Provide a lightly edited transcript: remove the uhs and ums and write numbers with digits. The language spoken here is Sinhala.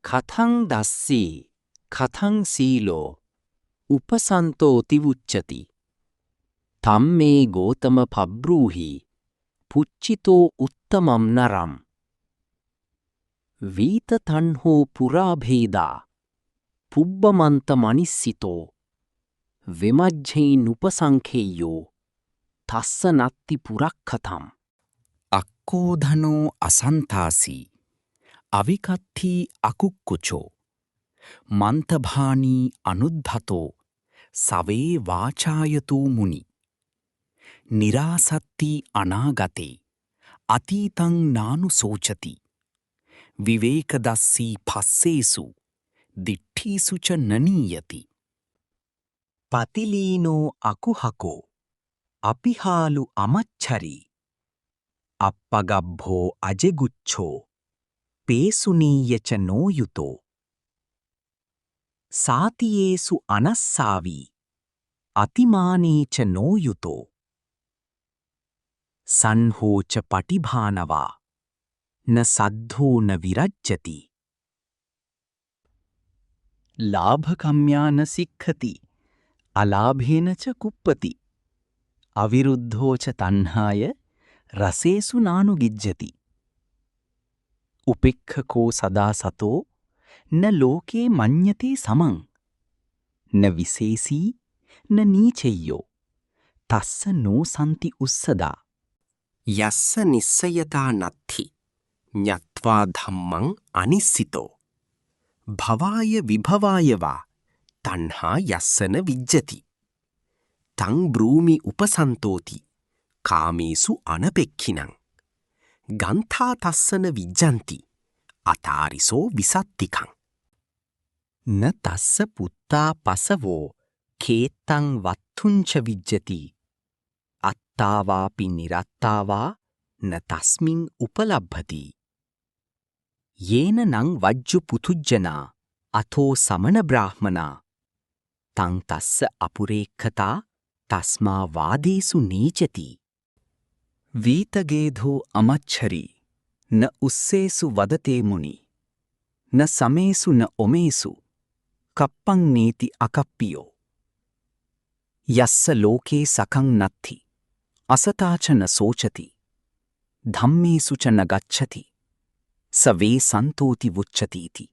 කථං දස්සී කථං සීලෝ උපසන්තෝති වුච්චති. තම්මේ ගෝතම පබ්‍රූහි පුච්චිතෝ උත්තමම් නරම්. වීත තණ්හෝ පුරාභේදා පුබ්බමන්ත මනිස්සිතෝ විමජ්ජේනුපසංඛේයෝ තස්ස නත්ති පුරක්ඛතම්. අක්කෝධනෝ අසන්තාසී අවිකත්ථී අකුක්කුචෝ මන්තභානී අනුද්ධතෝ සවේ වාචායතෝ මුනි නිරාසත්ති අනාගතේ අතීතං නානුසෝචති විවේකදස්සී පස්සේසු දිට්ඨීසු ච නනීයති. පතිලීනෝ අකුහකෝ අපිහාලු අමච්චරී අප්පගබ්බෝ අජෙගුච්ඡෝ පේසුනීය ච නෝයුතෝ සාතියේසු අනස්සාවී අතිමානේ ච නෝයුතෝ සංහෝ ච පටිභානවා න සද්ධෝ න විරජ්ජති. ලාභකම්යා න සික්ඛති අලාභේන ච කුප්පති අවිරුද්ධෝ ච තණ්හාය රසේසු නානුගිජ්ජති. උපෙක්ඛකෝ සදා සතෝ න ලෝකේ මඤ්ඤති සමං න විසේසී න නීචෙය්‍යෝ තස්ස නෝ සන්ති උස්සදා. යස්ස නිස්සයතා නත්ථි ඤත්වා ධම්මං අනිස්සිතෝ භවාය විභවාය වා තණ්හා යස්සන විජ්ජති. තං බ්‍රූමි උපසන්තෝති කාමේසු අනපෙක්ඛිනං ගන්ථා තස්සන විජ්ජಂತಿ අතාරිසෝ විසත්තිකං. න තස්ස පුත්තා පසවෝ කේත්තං වත්තුංච විජ්ජති අත්තාවාපි නිරත්තාවා න තස්මින් උපලබ්භති. යේන නං වජ්ජු පුතුජ්ජනා අතෝ සමන බ්‍රාහ්මනා තං තස්ස අපුරේක්ඛතා තස්මා වාදේසු නීචති. වීතගේධෝ අමච්ඡරී න උස්සේසු වදතේ මුනි න සමේසු න ඔමේසු කප්පං නේති අකප්පියෝ. යස්ස ලෝකේ සකං නත්ථි අසතාච න සෝචති ධම්මේසු ච න ගච්ඡති සවේ සන්තෝති වුච්චතිති.